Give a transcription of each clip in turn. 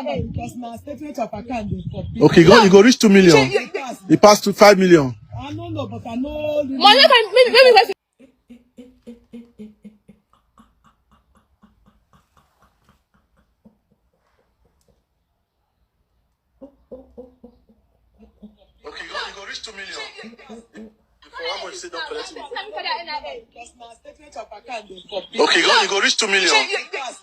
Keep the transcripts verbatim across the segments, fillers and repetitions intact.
Because my statement of account dey for Okay, go, you go reach two million. It passed to five million. I no know, but I know. Money can maybe maybe wait. Okay, go, you go reach two million. Before how much you say don collect? Because my statement of account dey for Okay, go, you go reach two million.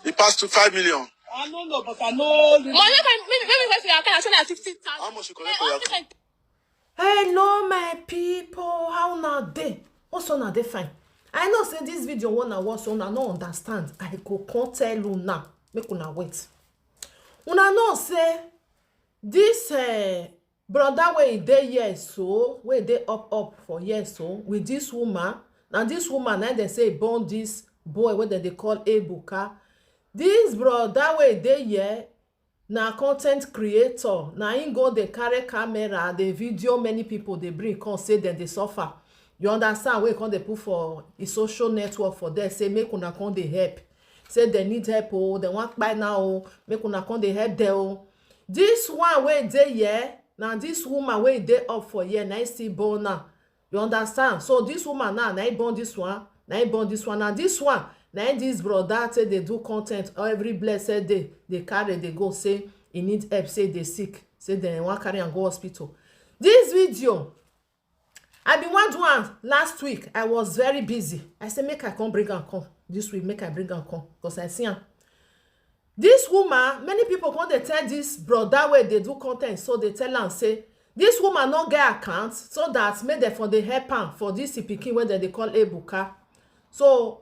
It passed to five million. I no know, but I know. Money can maybe maybe wait for your account. I show that fifty thousand. How much you collect for your account? Hello, my people. How una dey? Also, una dey fine. I know say this video one I watch, so una no understand. I go come tell una. Make una wait. Una know say this uh, brother wey e dey here so, wey dey up up for here so, with this woman. Na this woman na dem say born this boy wey dem dey call Ebuka. This brother wey e dey here na content creator, na him go dey carry camera dey video many people dey bring come say dem dey suffer. You understand? Wey come dey put for his social network for there say make una come dey help, say dem need help o, dem wan kpai now o, make una come dey help dem o. This one wey dey here na this woman wey dey up for here na him still born am. You understand? So this woman now na him born this one, na him born this one, na this one na him this brother take dey do content every blessed day, dey carry dey go say he need help, say dey sick, say dem wan carry am go hospital. This video I bin wan do am last week. I was very busy. I say make I come bring am come this week, make I bring am come because I see am. This woman, many people come dey tell this brother wey dey do content, so dey tell am say this woman no get account, so that make dem for dey help am for this pikin wey dem dey call Ebuka. So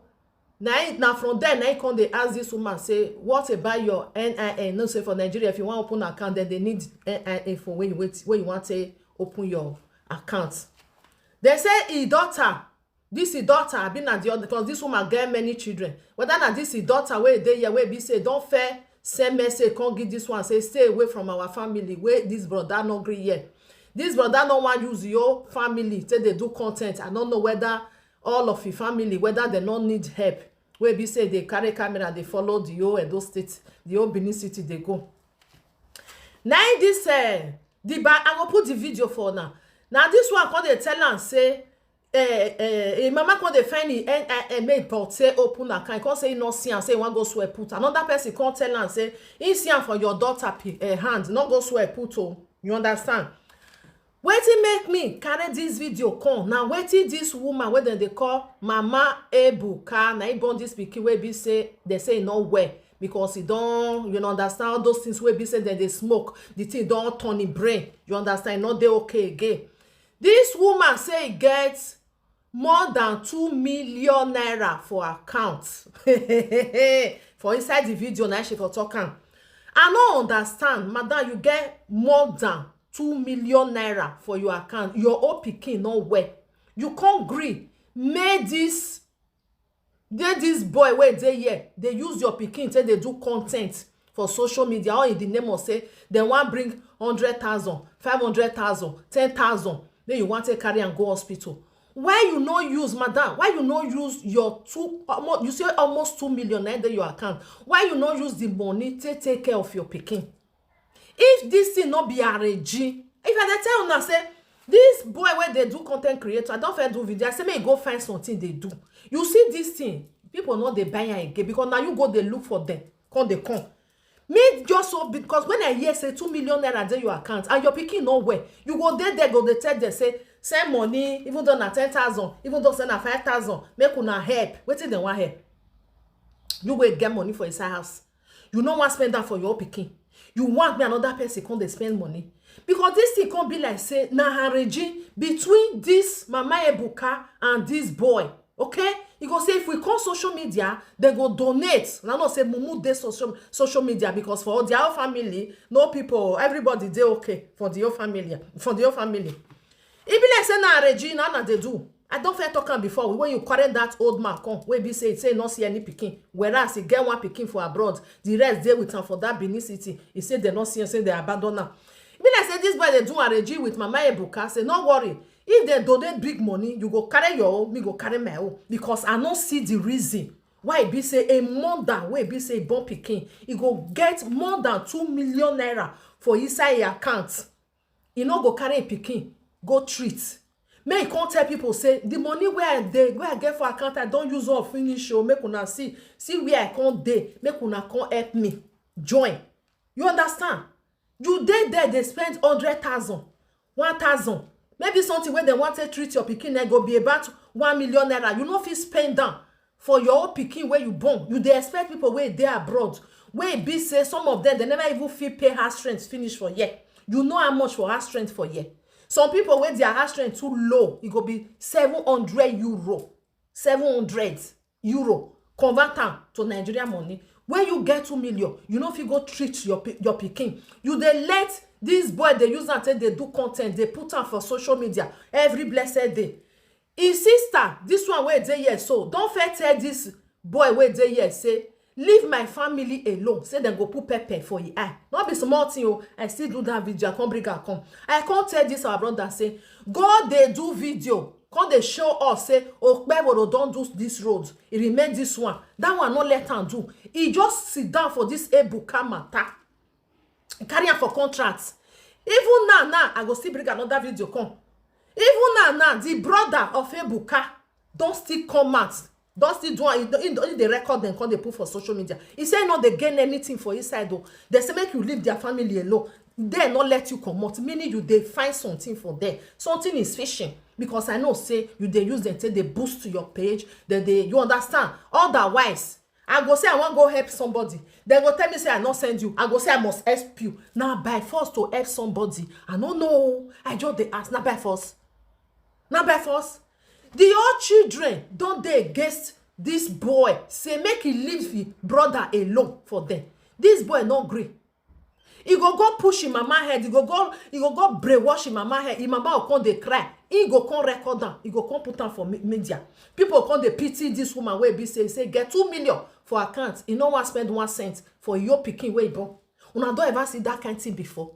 na him- na from there na him come dey ask this woman say, "What about your N I N?" No, say for Nigeria, if you wan open account, then they need N I N for when you wait, when you wan take open your account. They say his daughter, this his daughter, abi na the other, because this woman get many children. Whether na this his daughter wey dey here, wey be say don fair send message come give this one say stay away from our family. Wey this brother no gree here. This brother no wan use your family take dey do content. I no know whether all of his family, whether dem no need help. Wey be say dey carry camera dey follow the whole Edo State, the whole Benin City dey go. Na him this uh, the ba I go put the video for now. Na this one come dey tell am say eh, eh, him mama come dey find him N I N make but say open account. He come say he no see am, say he wan go swear put. Another person come tell am say he see am for your daughter pi- eh, hand, no go swear put o. You understand? Wetin make me carry this video come na wetin this woman wey dem dey call Mama Ebuka, na him born this pikin wey be say dem say e no well because e don, you know, understand, all those things wey be say dem dey smoke, the thing don turn him brain. You understand? E no dey okay again. This woman say e get more than two million naira for account. For inside the video na she for talk am. I no understand, madam, you get more than two million naira for your account, your own pikin no well, you come gree make this dey this boy wey dey here dey use your pikin take dey do content for social media, all in the name of say dem wan bring hundred thousand, five hundred thousand, ten thousand, then you wan take carry am go hospital. Why you no use, madam, why you no use your two almost, you say almost two million na dey your account, why you no use the money take take care of your pikin? If this thing no be arrange, if I dey tell una say this boy wey dey do content creator, I don first do video, I say make e go find something dey do. You see this thing, people no dey buy am again because na you go dey look for them, come dey come. Me just so because when I hear say two million naira dey your account and your pikin no well, you go dey there go dey tell them say send money, even though na ten thousand, even though say na five thousand, make una help. Wetin dem wan help? You wey get money for inside house, you no wan spend am for your pikin, you want make another person come dey spend money? Because this thing come be like say na arranging between this Mama Ebuka and this boy. Okay, you go say if we come social media, they go donate. Na no say mumu dey social social media because for their own family, no people, everybody dey okay for the whole family, for the whole family. E be like say na arranging na na dey do. I don first talk am before when you carry that old man come, wey be say say no see any pikin, whereas he get one pikin for abroad, the rest dey with am for that Benin City. He say they no see am, say they abandon am. E be like say this boy dey do arranging with Mama Ebuka, say no worry, if they donate big money, you go carry your own, me go carry my own, because I no see the reason Why e be say a mother wey be say e born pikin, e go get more than two million naira for inside im account, e no go carry im pikin go treat? Make e come tell people say, the money wey I dey, wey I get for account, I don use all finish o, make una see, see where I come dey, make una come help me join. You understand? You dey there, dey spend hundred thousand, one thousand, maybe something wey dem wan take treat your pikin, e go be about one million naira. You no fit spend am for your own pikin wey you born. You dey expect people wey dey abroad, wey be say some of them, dem never even fit pay house rent finish for here. You know how much for house rent for here? Some people wey their house rent too low, e go be seven hundred euro, seven hundred euro, convert am to Nigerian money. When you get two million, you no fit go treat your pi- your pikin. You dey let this boy dey use am take dey do content, dey put am for social media every blessed day. His sister, this one wey dey here so, don first tell this boy wey dey here say, leave my family alone, say dem go put pepper for him eye. No be small thing o. I still do that video, I come bring am come. I come tell this our brother say, go dey do video, come dey show us say Okpebholo don do this road, e remain this one. That one no let am do. E just sit down for this Ebuka matter, carry am for contract. Even now, now I go still bring another video come. Even now, now the brother of Ebuka don still come out, don still do am. He don, he don, he dey record dem, come dey put for social media. He say e no dey gain anything for inside o. Dem say make you leave their family alone. Dem no let you comot, meaning you dey find something for there. Something is fishing, because I know say you dey use dem take dey boost your page. Dem dey, you understand? Otherwise, I go say I wan go help somebody. Dem go tell me say I no send you. I go say I must help you. Na by force to help somebody. I no know o. I just dey ask. Na by force. Na by force. The old children don dey against this boy, say make he leave him brother alone for them. This boy no gree. He go go push him mama head. He go go, he go go brainwash him mama head. Him mama go come dey cry. He go come record am. He go come put am for me- media. People come dey pity this woman wey be say, say get two million for account. He no wan spend one cent for your pikin wey he born. Una don ever see that kind thing before?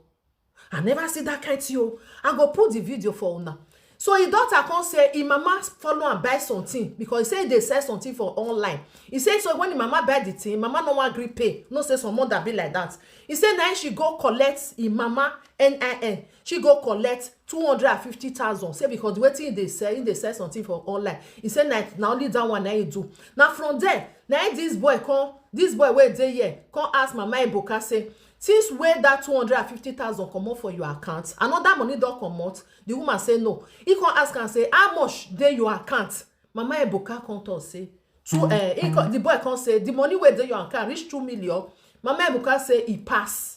I never see that kind thing o. I go put the video for una. So his daughter come say him mama follow am buy something, because he say he dey sell something for online. He say so when him mama buy the thing, mama no wan gree pay. No say some mother be like that. He say na she go collect him mama N I N. She go collect two hundred and fifty thousand. Say because wetin he dey sell, he dey sell something for online. He say na, na only that one na he do. Na from there, na him this boy come, this boy wey dey here, come ask Mama Ebuka say, since wey that two hundred and fifty thousand comot for your account, another money don comot? The woman say no. He come ask am say, how much dey your account? Mama Ebuka come talk say, two, uh, he come, the boy come say, the money wey dey your account reach two million. Mama Ebuka say e pass.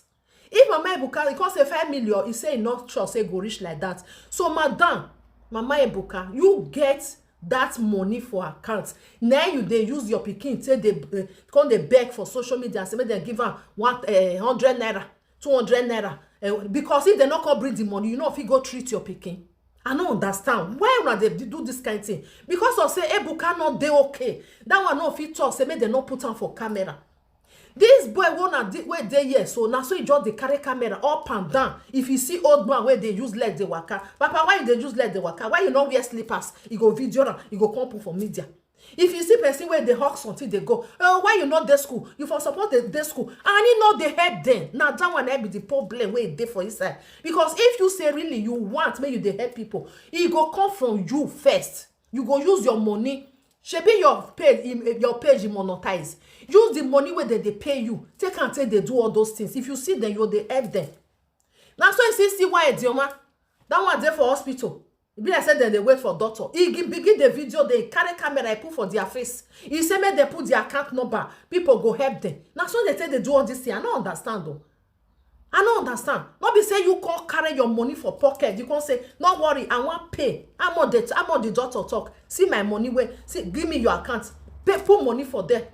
If Mama Ebuka, he come say five million, he say he not sure say e go reach like that. So madam, Mama Ebuka, you get that money for account. Now you dey use your pikin take dey, uh, come dey beg for social media, say make dem give am one, uh, hundred naira, two hundred naira. Uh, because if dem no come bring the money, you no fit go treat your pikin. I no understand why una dey do this kind thing. Because of say Ebuka no dey okay, that one no fit talk say make dem no put am for camera. This boy wey una dey, wey dey here so, na so he just dey carry camera up and down. If you see old man wey dey use leg dey waka, papa, why you dey use leg dey waka? Why you no wear slippers? You go video am, you go come put for media. If you see person wey dey hawk something dey go, oh, why you no dey school? You for suppose dey dey school. And he no dey help them. Na that one na be the problem wey dey for inside. Because if you say really you want make you dey help people, e go come from you first. You go use your money. Shebi your page, im- your page e monetize. Use the money wey dem dey pay you, take am take dey do all those things. If you see them, you go dey help them. Na so you see, see why Edioma, that one dey for hospital. E be like say dem dey wait for doctor. He gi- begin the video, dey carry camera, he put for their face. He say make dem put their account number, people go help them. Na so dem take dey do all this thing. I no understand o. I no understand. No be say you come carry your money for pocket. You come say, no worry, I wan pay. How much the, how much the doctor talk? See my money wey, see, give me your account. Pay, put money for there.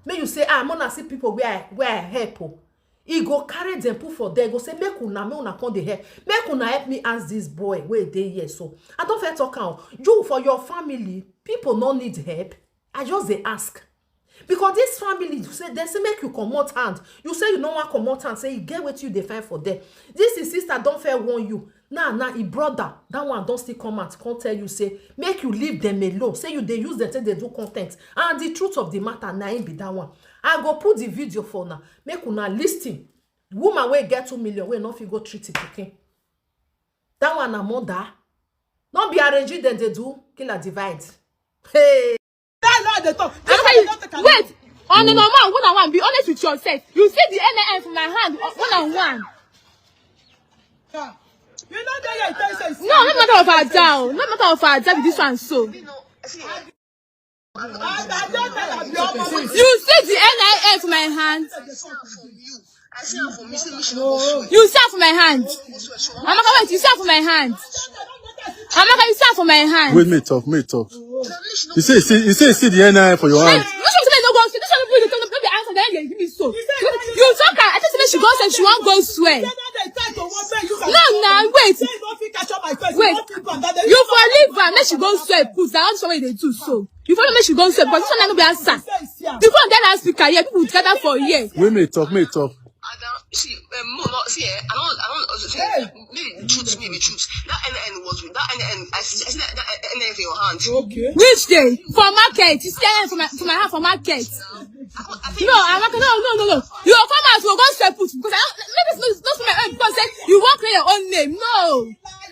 Make you say, ah, mona see people where I, where I help o. He go carry them put for there. Go say, make una, make una come dey help. Make una help me ask this boy wey dey here so. I don first talk am. You for your family, people no need help. I just dey ask. Because this family, you say, they say make you comot hand. You say you no wan comot hand, say you get wetin you dey find for there. This his sister don fair warn you. Now, now, his brother, that one don still come out, come tell you, say, make you leave them alone. Say you dey use them, say they do content. And the truth of the matter, na him be that one. I go put the video for now. Make una listen. Woman wey get two million, wey no fit go treat it again. That one na murder. No be arrange dem dey do, kill and divide. Hey. That law dey talk. This one no take am. Wait, on the normal, one on one, be honest with yourself. You see the N I N for my hand, one on one. Yeah. You know that you tell say No, no matter of her down, no matter of her down with this one so. You see the N I N for my hand. You see for my hand. Amaka, wait, you see for my hand. Amaka, you see for my hand. Wait, me talk, me talk. You say, see, you say, see the N I N for your hand. No, she say no go. This one no be answer. Then you give me so. You talk. I just say she go say she wan go swear. No, now wait. Wait. You for leave her. Make she go swear. Put that. That's what they do so. You follow me, she go swear, but this one no be answer. Before that last speaker here, people gather for here. Wait, me talk, me talk. Adam, see, um, no, no, see, eh, I don't, I don't, see, eh, me, the truth, me, the truth. That N I N was with, that N I N, I see, I see that, that N I N for your hand. Okay. Which day? For market. You see N I N for my, for my hand for market. I, I think No, I'm not, no, no, no, no. You come out, we'll go swear put, because I don't, maybe it's not, not for my own, because say you won't clear your own name. No.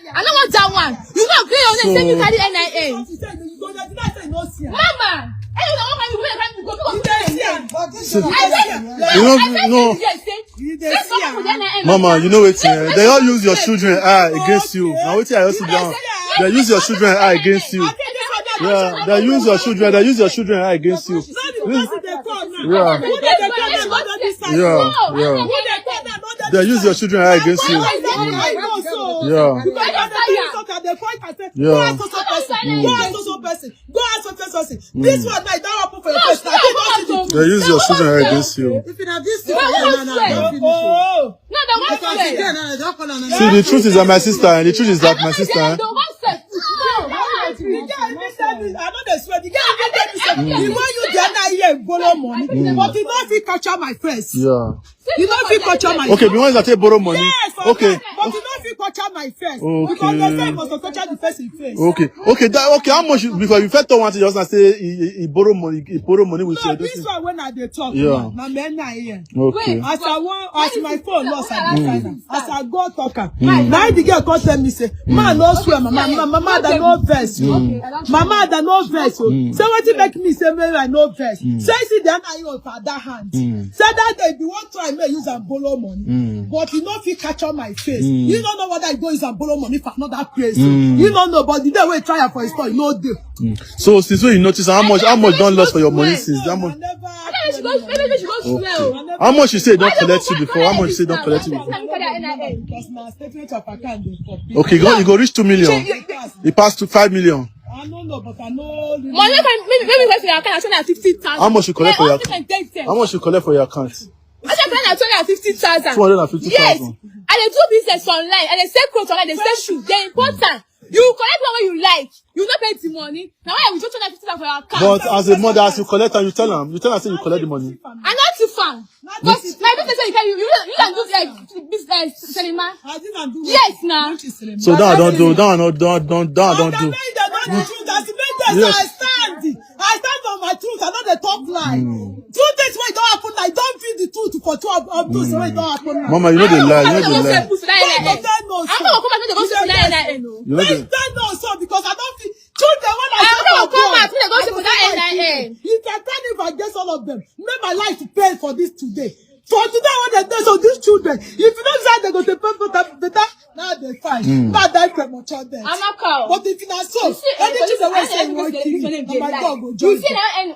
I don't want that one. You know, clear your name. Say you So- carry N I A. Mama, I don't know what you will come to go. So- I said, You know, I said no. Yes, say, You dey say see something am. with N I A. Mama, you know wetin, eh? They all use your children eye against you. Now wetin I also down. They use your children eye against you. Yeah, they use your children. They use your children eye against you. Yeah, yeah, yeah. They use your children eye against you. Mm. Yeah. Yeah. Mm. This one, like, don't happen for your face. They use your children eye against you. If you have this thing for you, now, now, don't finish it. No, they won't Because swear. Again, now, they don't call on See, the truth is that my sister, and the truth is that my sister, eh? They won't swear. No, they won't swear. The guy even tell me, I know they swear. The guy even tell me, say, he want you the other year, borrow money, Mm. but he don't fit capture my face. Yeah. You don't fit capture my Okay, be honest, I take borrow money. Yes, for Okay. that, but you don't fit capture my face. Okay. Because they say you must capture the face in face. Okay, okay, that, okay. How much you, before you first talk one thing, just now say he, he, he borrow money, he borrow money with No, you. this one when I dey talk, Yeah. man, na me na here. Okay. As I want, as my phone lost, I dey find am. As I go talk am, Mm. na the girl come tell me say, man no swear, mama, mama, mama, that no vex, oh. Mm. Mama, that no vex, oh. Mm. Say wetin make me say make I no vex. Mm. Say see the N I O for that hand. Mm. Say that day be one try me use am borrow money, Mm. but you no fit catch on my face. Mm. You no know whether you go use am borrow money for another place. Mm. You no know, but the day wey try am for his store, you no dey. Mm. So since when you notice, how much, how much don lost for your money since? How much? Maybe she go swear. Maybe she go swear. Okay. How much you say don collect you before? How much you say don collect you before? Because my statement of account dey for Okay, you go, you go reach two million. It passed to five million. I don't know, but I know. Money can maybe maybe wait for your account. I show na fifty thousand. How much you collect for your account? How much you collect for your account? I show na two hundred and fifty thousand. Two hundred and fifty thousand. Yes. I dey do business online. I dey sell clothes online. I dey sell shoes. Dey important. You collect one wey you like. You no pay the money. Na why I withdraw two hundred fifty thousand for your account? But as a mother, as you collect am, you tell am. You tell am say you collect the money. I no thief am. But my business say you carry you you you can do like business cinema. Yes na. So that I don't do. That I don't do. That I don't do. Yes. I stand. I stand on my truth. I no dey talk lie. Mm. Two things wey don happen, I don feel the truth for two of, of those wey don happen. Mama, you no dey lie. You no dey lie. Both of them know so. I'm not gonna come out and go to lie lie. You no dey. Both of them know so because I don feel children when I I'm not gonna come out and go to lie lie. If I tell you if I get all of them, make my life pay for this today. For today when they dey so these children, if you don't decide they go to pay for that better, now they fine. Mm. Now that premature death. Amaka. But if you not so, You see, any eh, children wey I say you want kill, na my God go You judge see you. Now, and